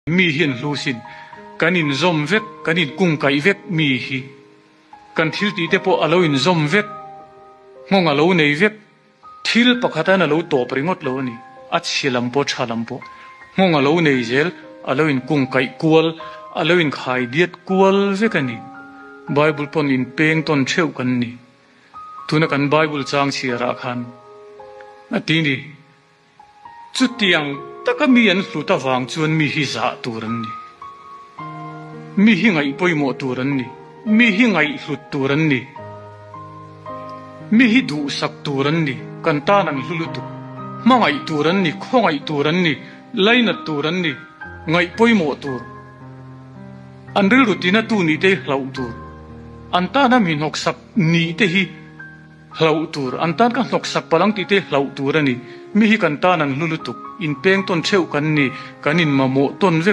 Mi hi an hlu sin. Kan inzawm vek, kan inkungkaih vek mi hi. Kan thil tih te pawh a lo inzawm vek, nghawng a lo nei vek. Thil pakhat an a lo tawp ringawt lo a ni. A chhia lam pawh tha lam pawh nghawng a lo nei zel, a lo inkungkaih kual, a lo inkhai diat kual vek a ni. Bible pawn inpeng tawn theuh kan ni. Tuna kan Bible chang chhiarah khan a ti ni. Chutiang taka mi an hlut avang chuan mi hi zah tur an ni. Mi hi ngaih pawimawh tur an ni. Mi hi ngaihhlut tur an ni. Mi hi duhsak tur an ni. Kan tan an hlu lutuk. Hmangaih tur an ni, khawngaih tur an ni, lainat tur an ni, ngaih pawimawh tur. An rilru tinatu nih te hi hlauh tur. An tana mi hnawksak nih te hi. Hlauh tur, an tan ka hnawksak palh ang tih te hlauh tur a ni. Mi hi kan tan an hlu lutuk, inpeng tawn theuh kan ni, kan inmamawh tawn vek.